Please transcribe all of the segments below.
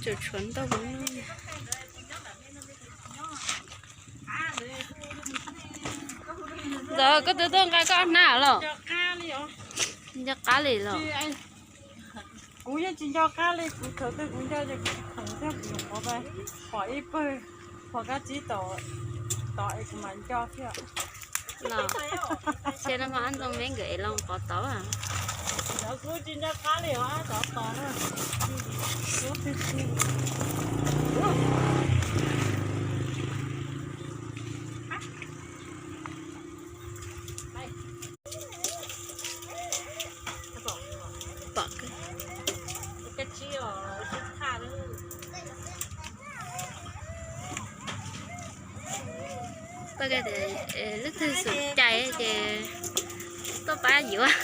Tshuav tshuav ntau. Ntxawm, koj twb tuaj nqa koj hnab los? Nco qab li los? Kuv yeej tsis nco qab li, kuv thaum twg kuv nco ces kuv tsis khoom thiab, kuv nyuam qhuav pom ib pawg pom kab tsib tom, tom es kuv mam nco thiab. Los, sia no mas Ntxoov Meb nkawd es los pov tod. Kuv tsis nco qab li os, tov tos na. Pom kawg. Pom kawg tias lub twg xum cai ces tuaj pab yuav.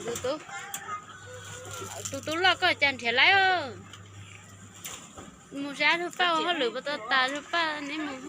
Tus tub, tus tub loj koj cas nrhiav laib os. Mus saib Zug Paj ua hauj lwm puas tau tas, Zug Paj neb mus.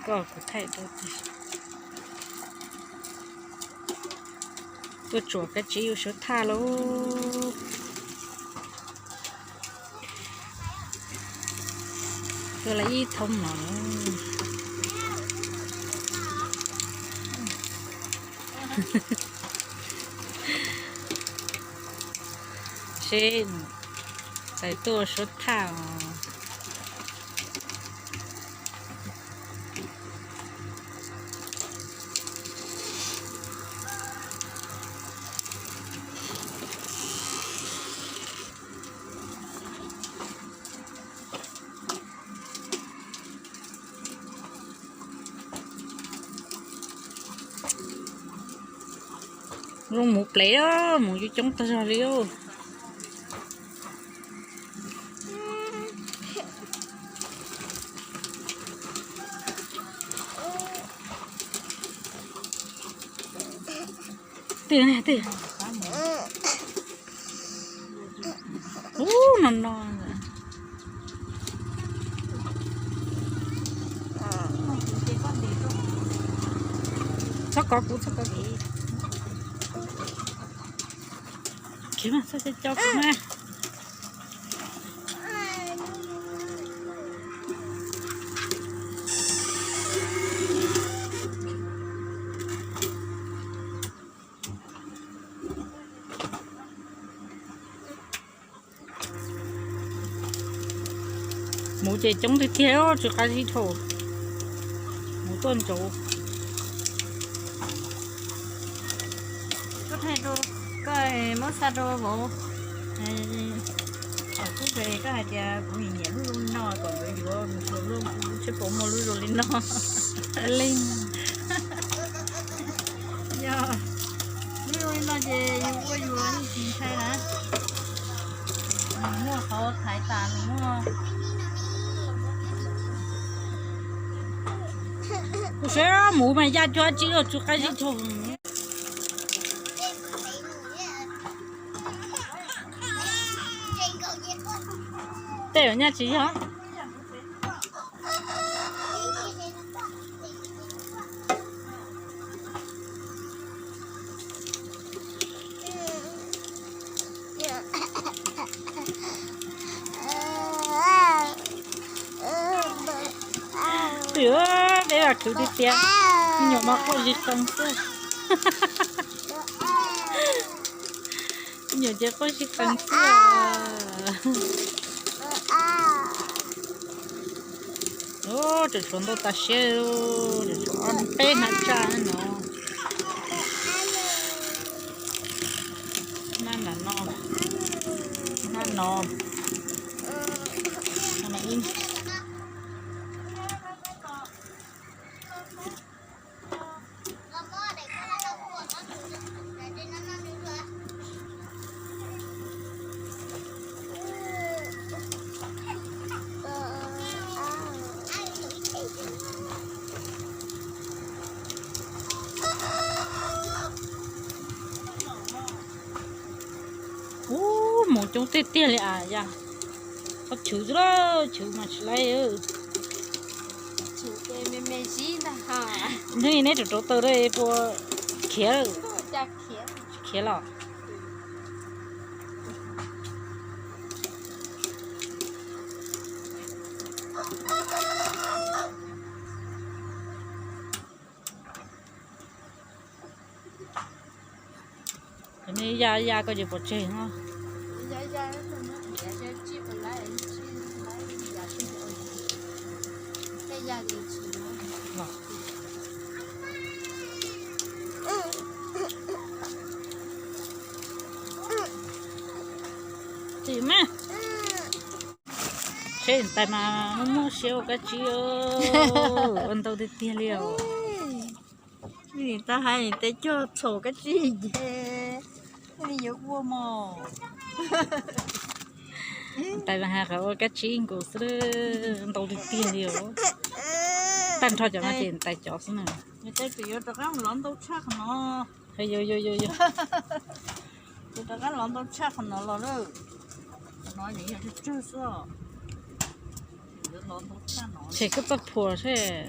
Koj kuv thaij rau tiag. Tuaj tsuam kab tsib ua suav thaj lauj. Tuaj lawm ib thoob mov. Seb, txais tuaj ua suav thaj os. Zoo mus plev, mus coob coob tag zog li os. Twg ne, twg? Ub, no no. Txhob kov kuv, txhob kov kuv. Khiav mas, txhob co kuv na. Mus ces coob tiag tiag, tsw qab zib dhau. Mus tuaj ntsaud. Koj thaij rau, koj muab xa rau vauv Kub Pes, koj hais tias kuv nyiam lub zoo li no kom nkawd yuav, mus xyuas lub, lub tsheb puas muaj lub zoo li no. Li yog lub zoo li no ces yus ua yus yeej tsis ntshai na. Nws muaj qhov thaiv tas nws muaj. Kuv saib mus mas ya cuag tsib los tsw qab zib dhau. Tej nyaj tsis yog. Twb peb vam khwv tiag tiag, me nyuam mas quaj zis qees xwb. Nyuam ces quaj sib qees xwb. Ub, tseem tshuav ntau tas siab, tseem tshuav ob peb hnab tsaj no. Hnab no, hnab no. Ub, mus coob tiag tiag li as yas. Koj chwv xwb lawm, chwv mas tsis laib. Hnub neb rau rauv taws dab puas khiav? Khiav los. Cov me ya ya koj ces pov tseg no. Tsis mas, seb niam tais mas muaj muaj siab ua kab tsib, ua ntau tiag tiag li os. Niam tais hais niam tais cog txhaum kab tsib ces thiaj li yuav ua mos. Niam tais mas hais qhov ua kab tsib nkaus xwb, ntau tiag tiag li os. Tag nrho cov no ces niam tais cov xwb na. Niam tais tseem yuav rov qab lov ntau tshaj qhov no. Yuav, yuav, yuav, yuav. Tseem rov qab lov ntau tshaj qhov no los lawm. Qhov no nws yog tsawg tsawg xwb. Tshem koj txoj phuam seb.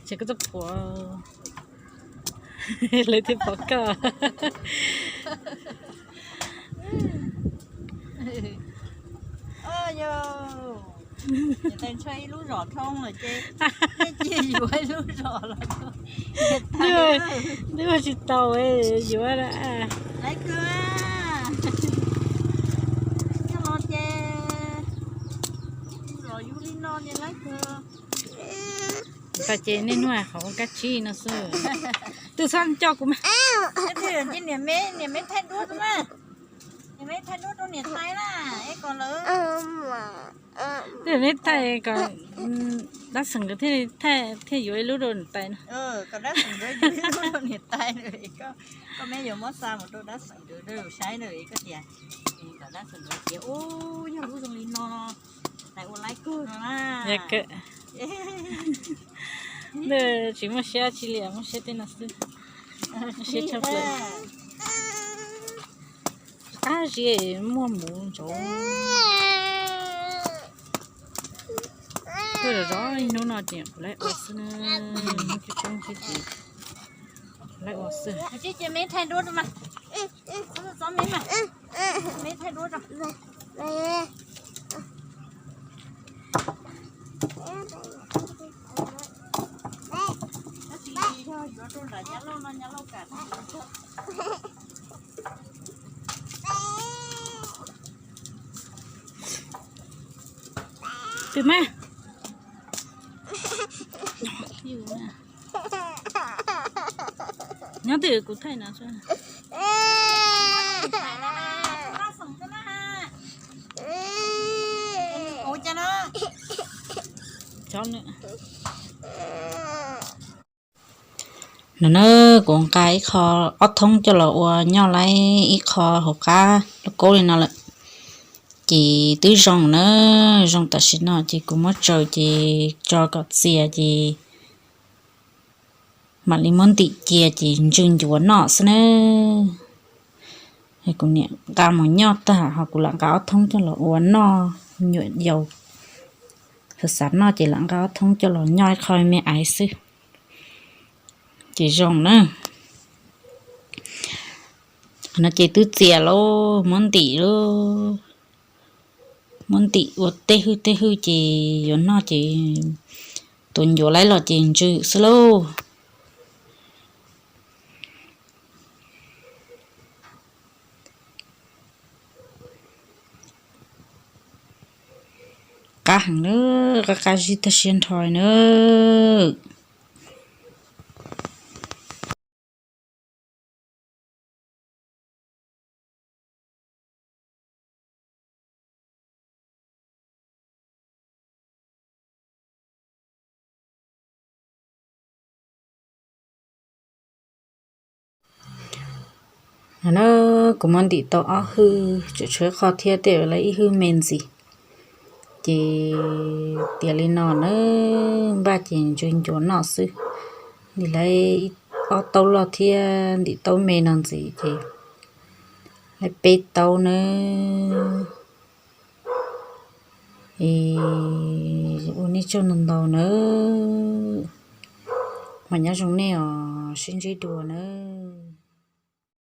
Tshem koj txoj phuam. Lawv thiaj pom koj. Niam tais ntshaw ib lub zos thoob lawm ces, ces yuav ib lub zos los. Ntuj, tsis tau yuav. Lawv kawg, coj los ces zos yus li no ces lawv kawg. Tas ces nej nug qhov ua kab tsib no xwb. Twb txhob coj kuv mas. Niam me, niam me thaij duab rau mas. Niam me thaij duab rau niam tais na, es kom lawv. Twb me thaij kom dab xeem nkawd thiaj yuav ib lub rau niam tais no. Kom dab xeem nkawd yuav ib lub rau niam tais no. Koj me yuav muab xa mus rau dab xeem nkawd saib na, koj tias kom dab xeem nkawd tias ub, yog lub zoo li no, tais ua laib kawg no na. Ntawd tsis muaj siab tsi li, muaj siab tej no xwb. Muaj siab tshaj plaws. Qab zia muaj muv ntsav. Koj zov zov ib hnub no ces kuv laib ua xwb na. Hnub tsis poob thiab ces kuv laib ua xwb. Twb mas. Nyob twg kuv thaij no. No na, kuv nqa ib qho ob thoob coj los ua nyob laib ib qho hauv qab lauj kaub li no lawm. Ces twb zoo na, zoo tam sim no ces kuv muab tsaws ces tso kom txias ces mam li muab ntim cia ces ntsw ncuav noj xwb na. Kuv niam nqa mus nyob tag ho kuv lam nqa ob thoob coj los ua noj, me nyuam yaus xav xav noj ces lam nqa ob thoob coj los nyob ib qho me aiv xwb. Ces zoo na. Qhov no ces twb txias lauj, muab ntim lauj, muab ntim ua tej hwj tej hwj ces yuav noj ces tuav ncuav laib los ces ntsw xwb lauj. qab heev nawb, qab qab zib tag siab nrho nawb. No na, kuv muab ntim tau ob hwj, tseem tshuav qhov thiab, tej zaum lawv ib hwj me ntxiv. Ces tiav li no na, npaj ces ntsuas ncuav noj xwb. Ntim lawv ob taub loj thiab ntim taub me no ntxiv ces lawv peb taub nawb. Ua nej tsaug ntau ntau nawb. Mam nyob zoo nej os, sib ntsib dua nawb.